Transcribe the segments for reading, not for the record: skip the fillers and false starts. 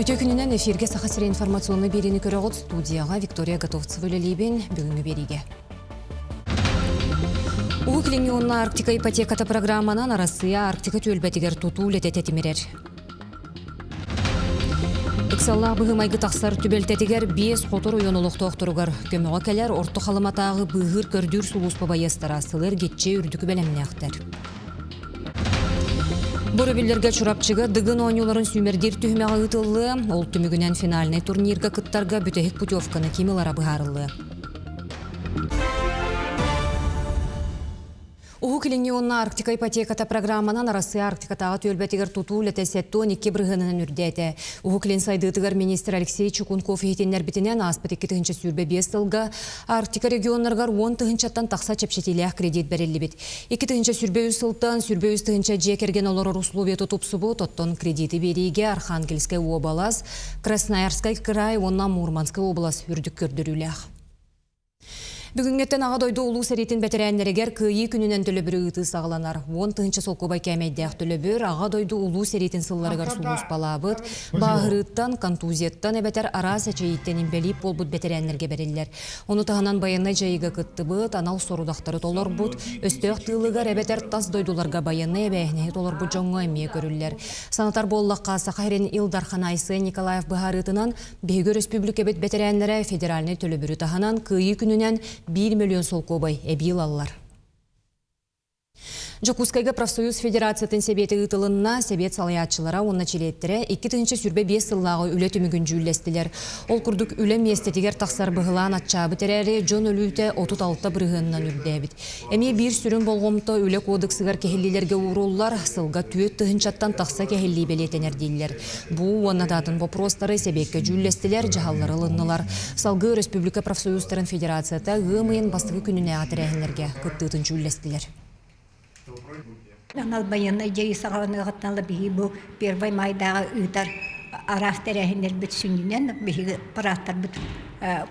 Үтүө күнүнэн эфиргэ Саха сирэ информационнай биэриини көрөҕүт студияҕа Виктория Готовцева үлэлиибин бүгүҥҥү биэриигэ. Уһук Илиҥҥи уонна Арктика ипотеката программанан Арассыыйа Арктика түөлбэтигэр тутуу үлэтэ тэтимирэр. Ыксаллаах быһыы-майгы тахсар түбэлтэтигэр биэс хоту оройуон олохтоохторугар көмөҕө кэлэр Орто Халыматааҕы быыһыыр-көрдүүр сулууспа байыастара сылы эргиччи үрдүкү бэлэмнээхтэр. Бу өрөбүллэргэ Чурапчыга Дыгын оонньууларын сүүмэрдиир түһүмэҕэ ыытыллыа. Ол түмүгүнэн финальнай турнирга кыттарга бүтэһик путевканы ким ылара быһаарыллыа. Уһук Илиҥҥи уонна Арктика ипотеката программанан Арассыыйа Арктикатааҕы түөлбэтигэр тутуу үлэтэ 72 бырыһыанынан үрдээтэ. Уһук Илин сайдыытыгар министр Алексей Чекунков иһитиннэрбитинэн, ааспыт 2025 сылга Арктика регионнарыгар 10 тыһыынчаттан тахса чэпчэтиилээх кредит бэриллибит. 2023 сылтан 23 тыһыынча дьиэ кэргэн олорор условията тупсубут, оттон кредити биэриигэ Архангельскай уобалас, Красноярскай край уонна Мурманскай уобалас үрдүк көрдөрүүлээх. Бүгүҥҥэттэн Аҕа дойду Улуу сэриитин бэтэрээннэригэр Кыайыы күнүнэн төлөбүрү ыытыы саҕаланар. 10 тыһыынча солкуобай кээмэйдээх төлөбүр Аҕа дойду Улуу сэриитин сылларыгар сулууспалаабыт, бааһырыыттан, контузияттан эбэтэр араас эчэйииттэн инбэлиит буолбут бэтэрээннэргэ бэриллэр. Ону таһынан байыаннай дьайыыга кыттыбыт, анал сорудахтары толорбут, өстөөх тыылыгар эбэтэр тас дойдуларга байыаннай эбээһинэһи толорбут дьоҥҥо эмиэ көрүллэр. Санатар буоллахха, Саха сирин Ил Дархана Айсен Николаев быһаарыытынан Биһиги өрөспүүбүлүкэбит бэтэрээннэрэ федеральнай төлөбүрү таһынан Кыайыы күнүнэн 1 миллион солкуобай эбии ылаллар. Дьокуускайга профсоюз федерациятын сэбиэтэ ыытылынна. Сэбиэт салайааччылара уонна чилиэттэрэ 2025 сыллааҕы үлэ түмүгүн дьүүллэстилэр. Ол курдук үлэ миэстэтигэр тахсар быһылаан аччаабыт эрээри, дьон өлүүтэ 36 бырыһыанынан үрдээбит. Эмиэ биир сүрүн болҕомто үлэ кодексыгар кэһиллиилэргэ ууруллар, сылга түөрт тыһыынчаттан тахса кэһиллии бэлиэтэнэр дииллэр. Бу уонна да атын боппуруостары сэбиэккэ дьүүллэстилэр, дьаһаллары ылыннылар. Салгыы Өрөспүүбүлүкэ профсоюзтарын федерацията ыам ыйын бастакы күнүнээҕи тэрээһиннэргэ кыттыытын дьүүллэстилэр. Анал байыаннай дьайыы саҕаланыаҕыттан ыла биһиги бу Первай Майдааҕы ыытар араас тэрээһиннэрбит сүнньүнэн биһиги парааттарбыт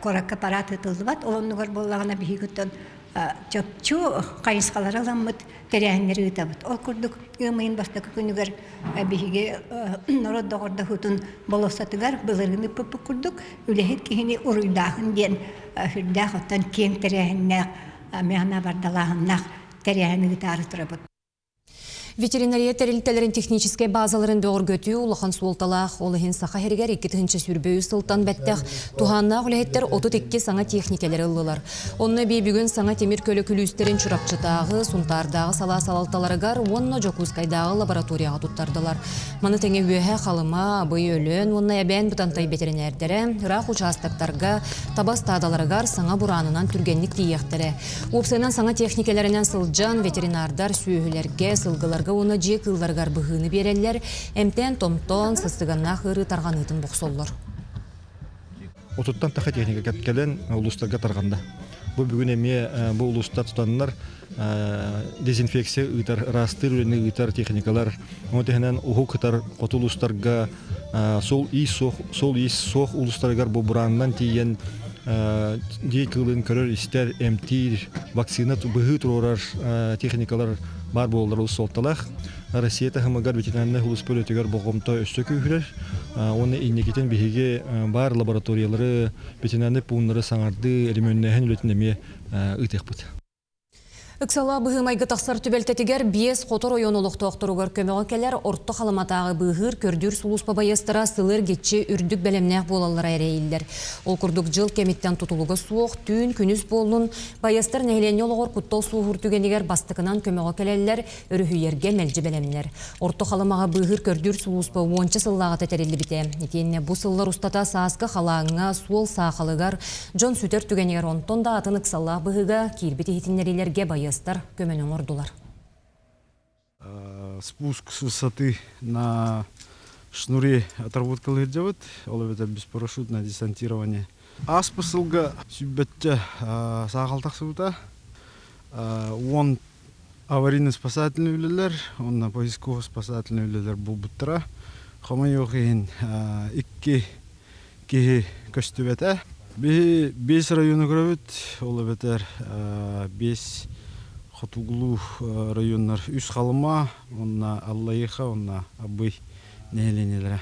куоракка параат ыытыллыбат. Ол оннугар буоллаҕына биһиги чопчу хайысхалары ыламмыт тэрээһиннэри ыытабыт. Ол курдук ыам ыйын бастакы күнүгэр биһиги норуот доҕордоһуутун болуоссатыгар былырыын ыыппыппыт курдук үлэһит киһини уруйдааһын диэн сүрдээх оттон киэҥ тэрээһиннээх мээнэ бардалааһыннаах тэрээһин ыытаары турабыт. Ветеринария тэрилтэлэрин техническэй базаларын бөҕөргөтүү улахан суолталаах. Ол иһин Саха сиригэр 2023 сылтан бэттэх туһааннаах үлэһиттэр 32 саҥа техникэлэри ыллылар. Онно эбии бүгүн саҥа тимир көлө күлүүстэрин Чурапчытааҕы, Сунтаардааҕы салаа салалталарыгар уонна Дьокуускайдааҕы лабораторияҕа туттардылар. Маны тэҥэ Үөһээ Халыма, Абый Өлөөн уонна Эбээн Бытантай бэтэринээрдэрэ ыраах учаастактарга таба ыстаадаларыгар саҥа бураанынан түргэнник тиийиэхтэрэ. Уопсайынан саҥа техникэлэринэн сылдьан ветеринардар сүөһүлэргэ, сылгыларга уонна дьиэ кыылларыгар быһыыны биэрэллэр, эмтээн-томтоон, сыстыганнаах ыарыы тарҕаныытын бохсоллор. Отуттан таха техника кэлэн улуустарга тарҕанна. Бу бүгүн эмиэ бу улуустар тутаннар дезинфекция ыытар, ыраастыыр үлэни ыытар техникалар, ону тэһинэн уһук ытар хоту улуустарга сол иис суох сол иис суох улуустарыгар бу бураанынан тиийэн дьиэ кыылын көрөр-истэр, эмтиир, вакцина быһыы туруорар техникалар баар буолаллар олус суолталаах. Россия таһымыгар ветеринарнай сулууспа үлэтигэр болҕомто өссө күүһүрэр. Уонна инникитин биһиги баар лабораториялары, ветеринарнай пууннары саҥардыы, ремоннээһин үлэтин эмиэ ыытыахпыт. Ыксалаах быһыы-майгы тахсар түбэлтэтигэр биэс хоту оройуон олохтоохторугар көмөҕө кэлэр Орто Халыматааҕы быыһыыр көрдүүр сулууспа байыастара сылы эргиччи үрдүк бэлэмнээх буолаллара эрэйиллэр. Ол курдук дьыл кэмиттэн тутулуга суох, түүн күнүс буоллун, байыастар нэһилиэнньэ олоҕор куттал суоһуур түгэнигэр бастакынан көмөҕө кэлэллэр, өрүһүйэргэ мэлдьи бэлэмнэр. Орто Халымаҕа быыһыыр көрдүүр сулууспа уонча сыллааҕыта тэриллибитэ. Итиэннэ бу сыллар устата сааскы халааҥҥа, суол саахалыгар, дьон сүтэр түгэнигэр онтон да атын ыксаллаах быһыыга киирбит иһитиннэриилэргэ байыастар көмөнү оҥордулар. Спуск с высоты на шнуре отработкалыыр дьабыт, ол эбэтэр беспарашютное десантирование. Ааспыт сылга сүүрбэччэ саахал тахсыбыта. Уон аварийно-спасательный үлэлэр уонна поисково-спасательный үлэлэр буолбуттара. Хомойуох иһин, икки киһи көстүбэтэ. Биһи биэс району көрөбүт, ол эбэтэр биэс хотугулуу районнар үс Халыма уонна Аллайыха уонна Абый нэһилиэнньэлэрэ.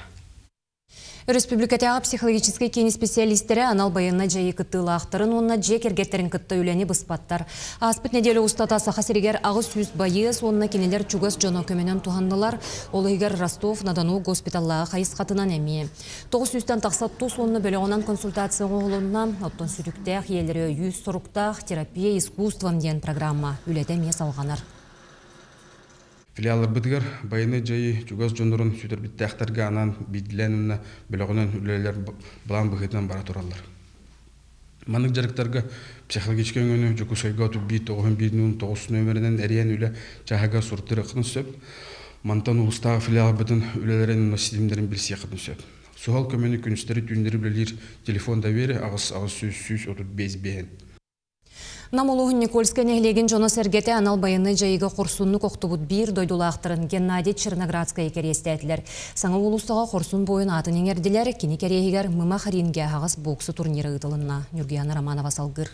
Өрөспүүбүлүкэтээҕи психологическай киин исписэлиистэрэ анал байыаннай дьайыы кыттыылаахтарын уонна дьиэ кэргэттэрин кытта үлэни быспаттар. Ааспыт нэдиэлэ устата Саха сиригэр 800 байыас уонна кинилэр чугас дьоно көмөнөн туһаннылар. Ол иһигэр Ростов-на-Дону госпиталлааҕы хайысхатынан эмиэ. 900-тэн тахса тус уонна бөлөҕүнэн консультация оҥоһулунна. Оттон сүтүктээх ийэлэри өйүүр соруктаах «Терапия искусством» диэн программа үлэтэ эмиэ салҕанар. Филиалларбытыгар байыаннай дьайыы чугас дьоннорун сүтэрбиттээхтэргэ анаан биирдиилээн уонна бөлөҕүнэн үлэлэр былаан быһыытынан бара тураллар. Маннык дьарыктарга психологическай өҥөнү Дьокуускайга 31 9 9 нүөмэринэн эрийэн үлэ чааһыгар суруттарыаххытын сөп. Мантан улуустааҕы филиалбытын үлэлэрин уонна ситимнэрин билсиэххитин сөп. Суһал көмөнү күнүстэри-түүннэри үлэлиир телефон доверия 8 800 135 биэһин. Нам улууһун Никольскай нэһилиэгин дьоно-сэргэтэ анал байыаннай дьайыыга хорсуннук охтубут биир дойдулаахтарын Геннадий Черноградскайы кэриэстээтилэр. Саҥа уулуссаҕа хорсун буойун аатын иҥэрдилэр, кини кэриэһигэр Мымах рингэ аһаҕас бокса турнира ыытылынна. Ньургуйаана Романова салгыыр.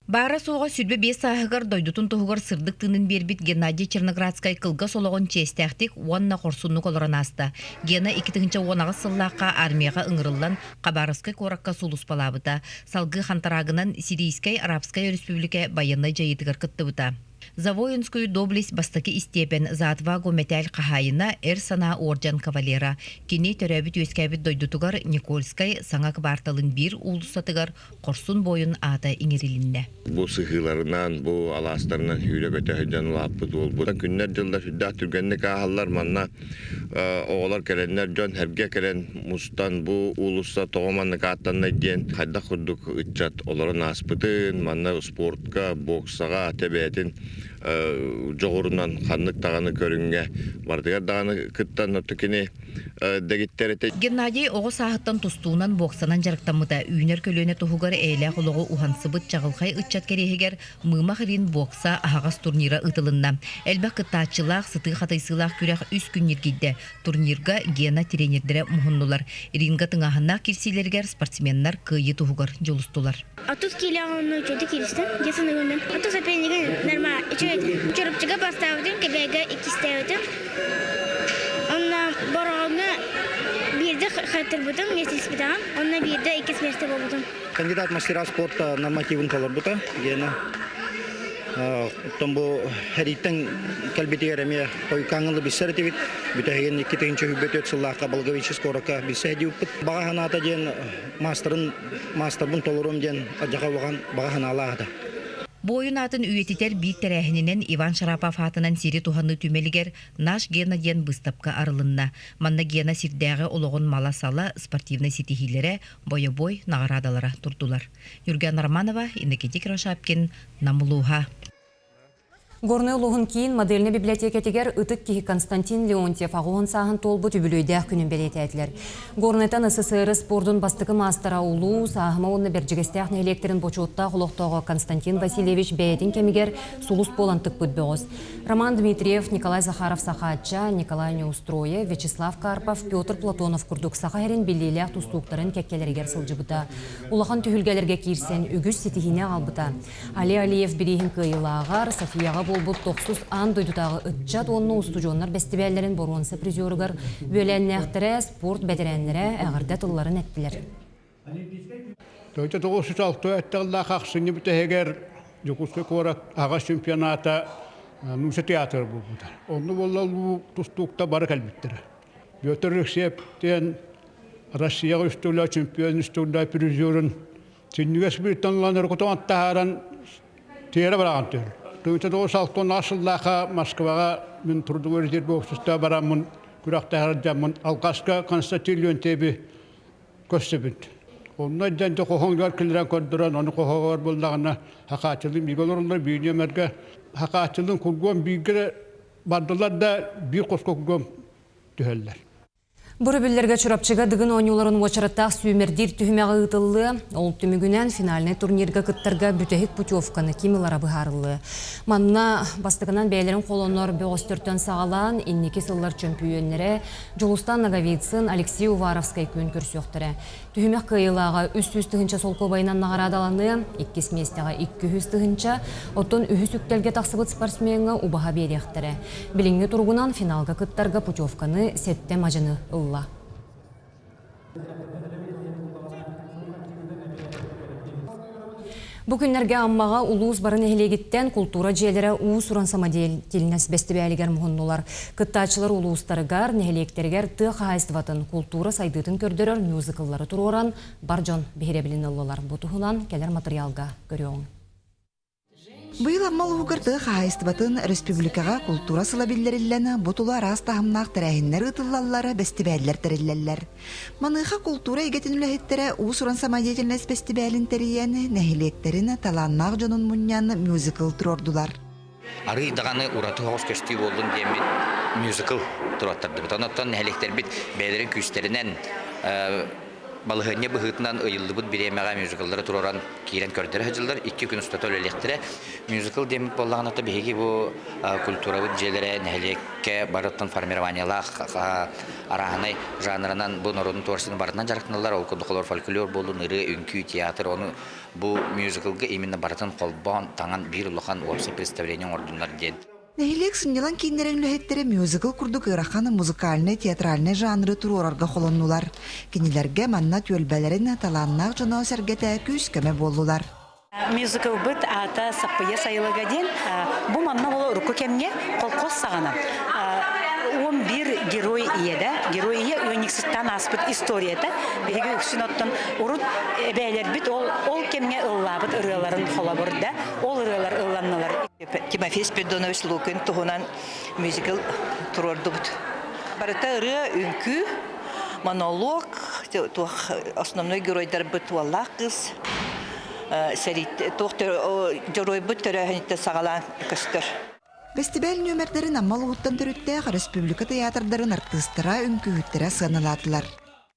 Баара-суоҕа 25 сааһыгар дойдутун туһугар сырдык тыынын биэрбит Геннадий Черноградскай кылгас олоҕун чиэстээхтик уонна хорсуннук олорон ааста. Гена 2018 сыллаахха армияҕа ыҥырыллан Хабаровскай куоракка сулууспалаабыта. Салгыы хантараагынан Сирийскэй Арабскай Өрөспүүбүлүкэ байыаннай дьайыытыгар кыттыбыта. За воинскую доблесть бастакы истиэпэн За отвагу мэтээл хаһаайына Эр санаа уордьан кавалера. Кини төрөөбүт-үөскээбит дойдутугар Никольскай саҥа кыбаарталын биир уулуссатыгар хорсун буойун аата иҥэрилиннэ. Бу сыһыыларынан, бу алаастарынан сүүрэ-көтө сылдьан улааппыт уолбут. Күннэр-дьыллар сүрдээх түргэнник ааһаллар. Манна оҕолор кэлэннэр, дьон сэргэ кэлэн мустан бу уулусса тоҕо маннык ааттаннай диэн хайдах курдук ыччат олорон ааспытын, манна спортка, боксаҕа тэбээтин дьоҕурунан ханнык даҕаны көрүҥҥэ барытыгар даҕаны кыттан, оттон кини дэгиттэр этэ. Геннадий оҕо сааһыттан тустуунан, боксанан дьарыктаммыта. Үүнэр көлүөнэ туһугар эйэлээх олоҕу уһансыбыт чаҕылхай ыччат кэриэһигэр Мыымах Рин бокса аһаҕас турнира ыытылынна. Элбэх кыттааччылаах, сытыы хатайсыылаах күрэх үс күн ньиргийдэ. Турнирга Гена тренердэрэ муһуннулар. Ринга тыҥааһыннаах киирсиилэригэр спортсменнар кыайыы туһугар дьулустулар. 30 килоҕа онно үчүгэйдик кииристим. Дьэ саныыбын. Ото сопернигин нормально үчүгэй этэ. Чурапчыга бастаабытым, Кэбээйгэ иккистээбитим. Онно Бороҕоҥҥо биирдэ хаттырбытым, миэстэлэспитэҕим. Онно биирдэ иккис миэстэ буолбутум. Кандидат мастера спорта нормативын толорбута. Гена оттон бу эрииттэн кэлбитигэр эмиэ хойукааҥҥылы билсэр этибит. Бүтэһигин 2024 сыллаахха Благовещенск куоракка билсэ диэбиппит. Баҕа санаата диэн маастарын маастарбын толоруом диэн адьаха улахан баҕа санаалаах этэ. Буойун аатын үйэтитэр биир тэрээһининэн Иван Шарапов аатынан сири туһаныы түмэлигэр «Наш Гена» диэн быыстапка арылынна. Манна Гена сирдээҕи олоҕун мала-сала, спортивнай ситиһиилэрэ, бойобуой наҕараадалара турдулар. Юрген Романова, Иннокентий Кривошапкин, Нам улууһа. Горнай улууһун киин модельнай библиотекатыгар ытык киһи Константин Леонтьев аҕыһын сааһын туолбут үбүлүөйдээх күнүн бэлиэтээтилэр. Горнайтан СССР спордун бастакы маастара улуус, Ааһыма уонна Бэрдьигэстээх нэһилиэктэрин бочуоттаах олохтооҕо Константин Васильевич бэйэтин кэмигэр сулус буолан тыкпыт бөҕөс. Роман Дмитриев, Николай Захаров-Сахаачча, Николай Неустроев, Вячеслав Карпов, Петр Платонов курдук саха сирин биллиилээх тустууктарын кэккэлэригэр сылдьыбыта. Улахан түһүлгэлэргэ киирсэн үгүс ситиһиини аҕалбыта. Али Алиев бирииһин кыайыылааҕар Софияҕа буолбут тохсус аан дойдутааҕы ыччат уонна устудьуоннар бэстибээллэрин боруонса призерыгар үөлээннээхтэрэ, спорт бэтэрээннэрэ эҕэрдэ тылларын эттилэр. Төһөтө 906 эттэҕиллээх ахсынньы бүтэһигэр Дьокуускай куорат аҕа чемпионата Нууча театра буолбута. Онно буолла улуу тустууктар бары кэлбиттэрэ. Петр Алексеев диэн Россияҕа үс төгүллээх чемпион, үс төгүллээх призерын Синньигэс быыттан ылан өркутун таһааран тиэрэ быраҕан түһэр. 1906 сыллаахха Москваҕа мин трудовой резерв общество бараммын күрэхтэһэр дьаммын алҕаска Константин Леонтьеви көрсүбүт. Онно дьэн дьэ хоһоҥҥор киллэрэн көрдөрөн, ону хоһоҕор буллаҕына хахааччылыын бииргэ олороллор, биир нүөмэргэ хахааччылыын кургуом бииргэ бардылар да биир хоско кургуом түһэллэр. Бу өрөбүллэргэ Чурапчыга Дыгын оонньууларын уочараттаах сүүмэрдиир түһүмэҕэ ыытыллыа. Ол түмүгүнэн финальнай турнирга кыттарга бүтэһик путевканы ким ылара быһаарыллыа. Манна бастакынан бэйэлэрин холонор бөҕөстөртөн саҕалаан, инники сыллар чөмпүйүөннэрэ Дьулустан Ноговицын, Алексей Уваровскай күөн көрсүөхтэрэ. Түһүмэх кыайыылааҕа 300 тыһыынча солкуобайынан наҕараадаланыа, иккис миэстэҕэ 200 тыһыынча, оттон үһүс үктэлгэ тахсыбыт спортсмеҥҥа убаһа биэриэхтэрэ. Билиҥҥи туругунан финалга кыттарга путевканы сэттэ мадьыны ылла. Бу күннэргэ Аммаҕа улуус бары нэһилиэгиттэн култуура дьиэлэрэ уус-уран самодеятельность бэстибээлигэр муһуннулар. Кыттааччылар улуустарыгар, нэһилиэктэригэр тыа хаһаайыстыбатын, култуура сайдыытын көрдөрөр мюзикллары туруоран бар дьон биһирэбилин ыллылар. Бу туһунан кэлэр матырыйаалга көрүөҕүҥ. Быйыл Амма улууһугар тыа хаһаайыстыбатын республикаҕа култуура сыла биллэриллэн, бу тула араас таһымнаах тэрээһиннэр ыытыллаллар, бэстибээллэр тэриллэллэр. Маныаха култуура эйгэтин үлэһиттэрэ уус-уран самодеятельность бэстибээлин тэрийэн, нэһилиэктэрин талааннаах дьонун мунньан мюзикл туруордулар. Арыый даҕаны ураты соҕус көстүү буоллун диэммит мюзикл туруоттардыбыт. Онон нэһилиэктэрбит бэйэлэрин күүстэринэн балаһыанньа быһыытынан ыйыллыбыт бириэмэҕэ мюзикллары туруоран киирэн көрдөрө сылдьаллар. Икки күн устата үлэлиэхтэрэ. Мюзикл диэммит буоллаҕына то биһиги бу культурабыт дьиэлэрэ нэһилиэккэ барыттан формированиелаах арааһынай жанрынан бу норуотун творчествотын барытынан дьарыктаналлар. Ол курдук олор фольклор буоллун, ырыа, үҥкүү, театр, ону бу мюзиклга именно барытын холбоон таҥан биир улахан уопсай представление оҥордуннар диэн. Нэһилиэк сынньалаҥ кииннэрин үлэһиттэрэ мюзикл курдук ыарахан музыкальнай, театральнай жанры туруорарга холоннулар. Кинилэргэ манна түөлбэлэрин талааннаах дьоно-сэргэтэ күүс-көмө буоллулар. Мюзиклбыт аата Саппыйа сайылыга диэн. Бу манна ол урукку кэмҥэ колхоз саҕана 11 герой ийэ герой ийэ ыанньыксыттаан ааспыт историята. Биһиги үксүн оттон урут эбээлэрбит ол ол кэмҥэ ыллаабыт ырыаларын холобур да ол ырыалар ылланнылар. Тимофей Спиридонович Лукин туһунан мюзикл туруордубут. Барыта ырыа, үҥкүү, монолог, туох основной геройдарбыт уоллаах кыыс туох дьоруойбут төрөөһүнүттэн саҕалаан көстөр. Бэстибээл нүөмэрдэрин Амма улууһуттан төрүттээх республика тыйаатырдарын артыыстара, үҥкүүһүттэрэ сыаналаатылар.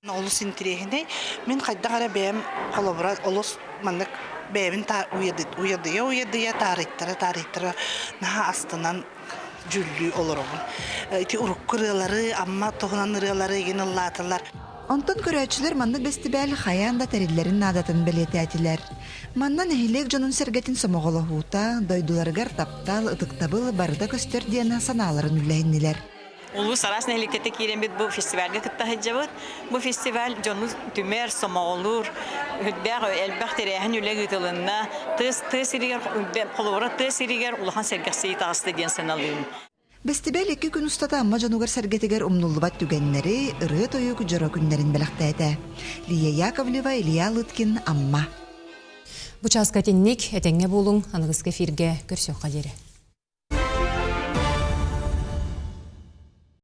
Олус интириэһинэй. Мин хайдах эрэ бэйэм холобура олус маннык бэйэбин уйадыйа-уйадыйа таарыйтара-таарыйтара наһаа астынан дьүүллүү олоробун. Ити урукку ырыалары, Амма туһунан ырыалары игин ыллаатылар. Онтон көрөөччүлэр маннык бэстибээл хайаан да тэриллэрин наадатын бэлиэтээтилэр. Манна нэһилиэк дьонун-сэргэтин сомоҕолоһуута, дойдуларыгар таптал, ытыктабыл барыта көстөр диэн санааларын үллэһиннилэр. Улуус араас нэһилиэктэртэн киирэммит бу фестивальга кытта сылдьабыт. Бу фестиваль дьону түмэр, сомоҕолуур, үрдээх элбэх тэрээһин үлэ ыытылынна. Тыа, тыа сиригэр, холобура тыа сиригэр улахан сэргэхсийии таҕыста диэн саналыым. Бэстибээл икки күн устата Амма дьонугар-сэргэтигэр умнуллубат түгэннэри, ырыа-тойук дьоро күннэрин бэлэхтээтэ. Лия Яковлева, Илья Лыткин, Амма. Бу чааска итинник, этэҥҥэ буолуҥ, аныгыскы эфиргэ көрсүөххэ диэри.